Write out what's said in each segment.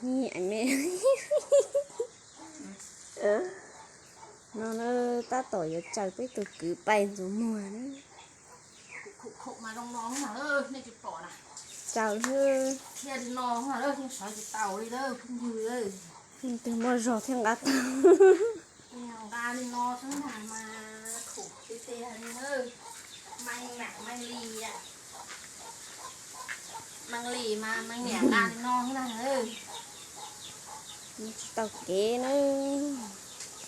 Nyiam me. No na, tab tom yuav tsaws peb tus kwv pais ntxuav muag na. Tsaws thiab. Tsis tau li, phooj ywg. Leej twg muaj zog thiaj nqa tau. Nqa li no xwb na mas khum tiag tiag li na. Meej mam meej li, meej li mas meej niam nqa li no xwb na. Tsis tau kev na.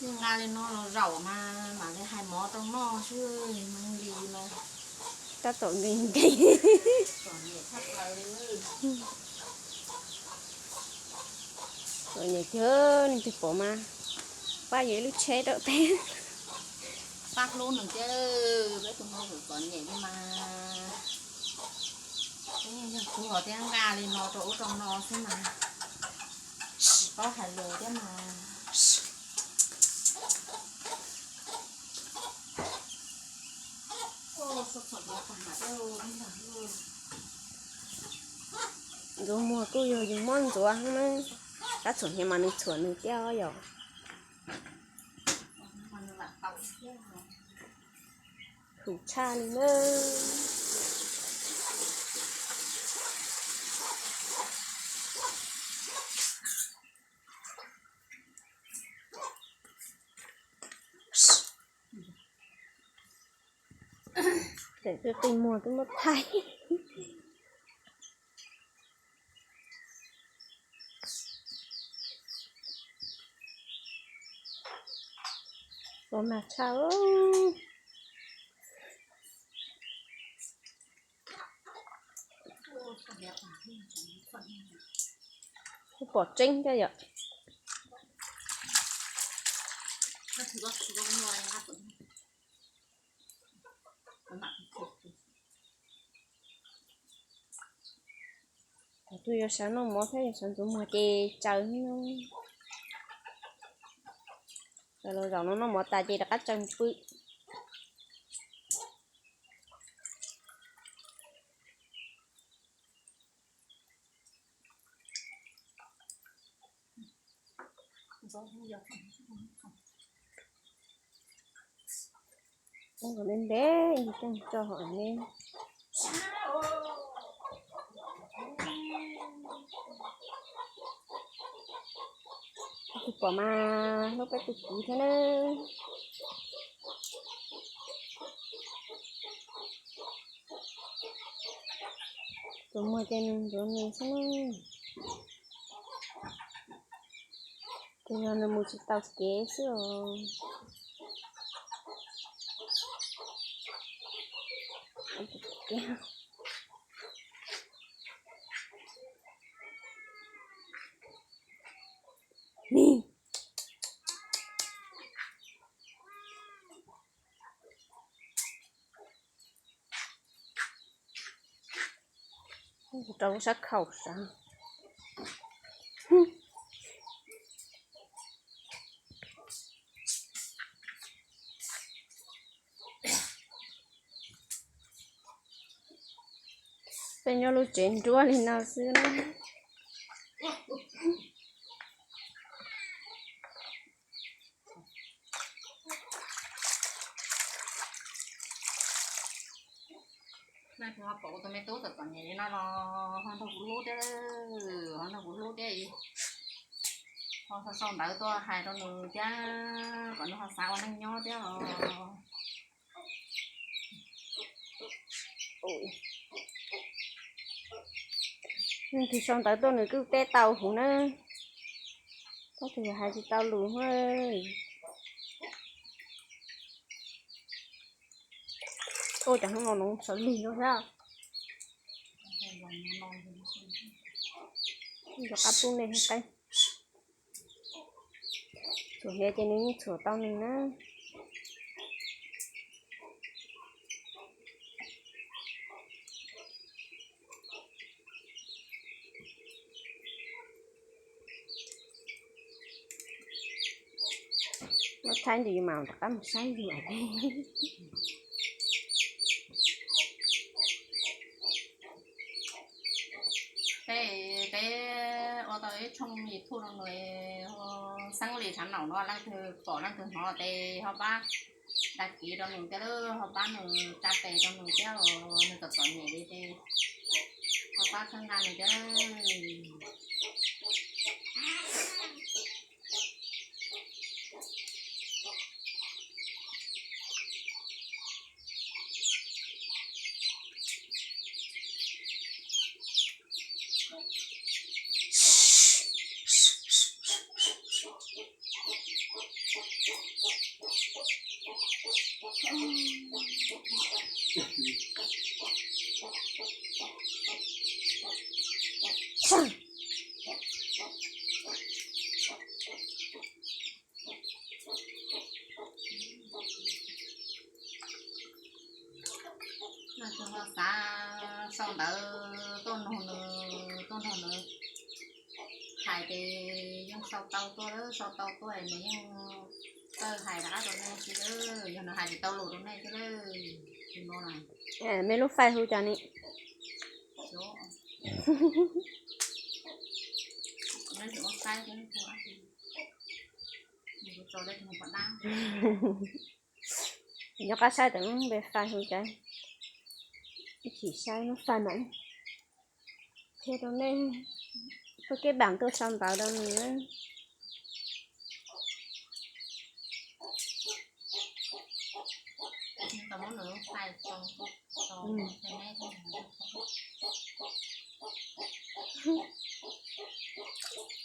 Yeej nqa li no los zaum mas mam li hais mov rau noj xwb, meej li mas. Tab tom nkees nkees. Txom nyem tiag, leej twg pom mas pab yuav ib lub tsheb rau peb. Pab hlub nws thiab, peb tus hluas txom nyem li mas. Peb yeej yog kuv hos thiab nqa li no rau ub rau no xwb mas tsis paub hais lus thiab mas. Ntxuav muag kuj yog yus muab ntxuav na, tab txhuam hniav mas nws txhuam nws thiab yom. Huv tshaj li na. Tseem twb qi muag twb muab thaij. Ua mas tshaj. Pom tseeb thiab yom. Thaum twg yuav sawv noj mov thiab yuav sawv ntxuav muag ces tsaws. Los zaum no noj mov tas ces rov qab tsaws pw. Ntev ntev ib tso hauv ne. Peb tus pom mas hlub peb tus kwv thiab na. Tus muag ces nws ntxuav nws xwb na. Ces yog nws mus tsis tau kev xwb os. Ni. Rau sab khaum sav. Peb nyob lub tsev nruab li no xwb na. Nej ho pom kuv tus me tub txom txom nyem li no los ho nrog kuv hlub thiab, ho nrog kuv hlub thiab. Ho sau sau ntawv tuaj hais rau nws thiab kom nws ho xav ua neej nyob thiab os. Leej twg sau ntawv tuaj nws kuj teb tau huv na. Tab sis hais tsis tau lus. Ua cas hnub no nws sawv lig no thiab. Rov qab pub nej saib. Txhuam hniav ces nws yeej txhuam tau nws na. Muab thaij ntsis mas rov qab mus saib yus. Peb, peb ua tau ib Tshooj YouTube rau nws, xeeb li tshav naum no leej twg pom leej twg hnov ces ho pab đăng ký rau nws thiab, ho pab nws tsa tes rau nws thiab, nws txom txom nyem li ces ho pab txhawb nqa nws thiab. Leej twg ho xav sau ntawv tuaj nrog nws, tuaj nrog nws hais ces yeej sau tau tuaj, sau tau tuaj nws yeej txawj hais rov qab rau nej xwb, yog nws hais tsis tau lus rau nej thiab. Tus no na, me lub fais hu cas ni? Nyob qab saib tawm lub npe fais hu cas, ib chim saib lub fais mas qhia rau nej, pab keb pam tuaj sau ntawv rau nws.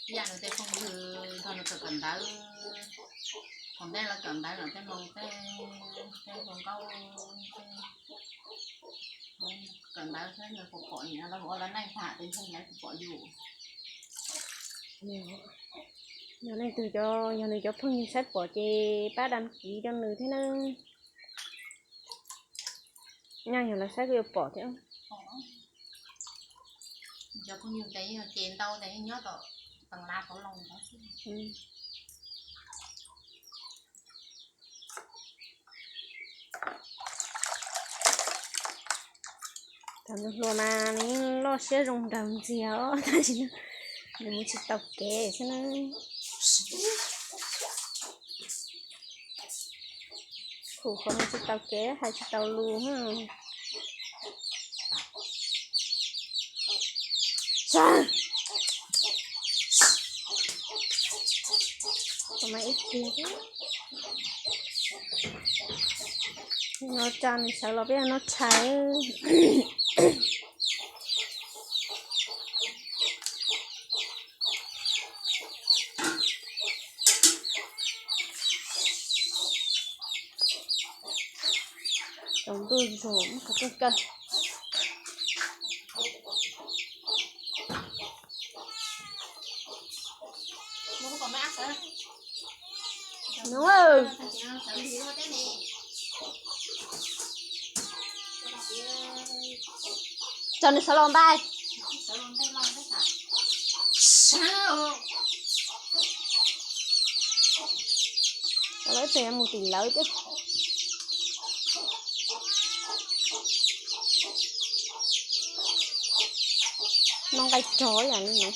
Ib yam nws tej phooj ywg nrog nws kawm kawm ntawv, thaum ntej lawv kawm ntawv lawm tej hluas nkauj, tej hluas nkauj kawm ntawv thiab nws pom pom nyiam lawv ua lawv neej tham tes ntshe lawv tsis pom yus. Yog leej twg cov, yog nws cov phooj ywg saib pom ces pab đăng ký rau nws thiab na. Nyaj yog lawv saib kuj yuav pom thiab. Cov phooj ywg ces yeej ces ntau ces yeej nyob tom Tav Las Pov Loos xwb. Thaum nws hluas mas nws yeej loj siab zoo nraug ntxiag os, tab sis nws mus tsis tau kev xwb na. Khum qhov mus tsis tau kev, hais tsis tau lus. Mas ib pliag no tsa nws sawv los peb no tshais. Tsaus ntuj zus, qhov txoj kawg. Nub, tso nws sawv los npaj. Lawv tes mus tim lawv thiab. Noj nqaij rog yam li no.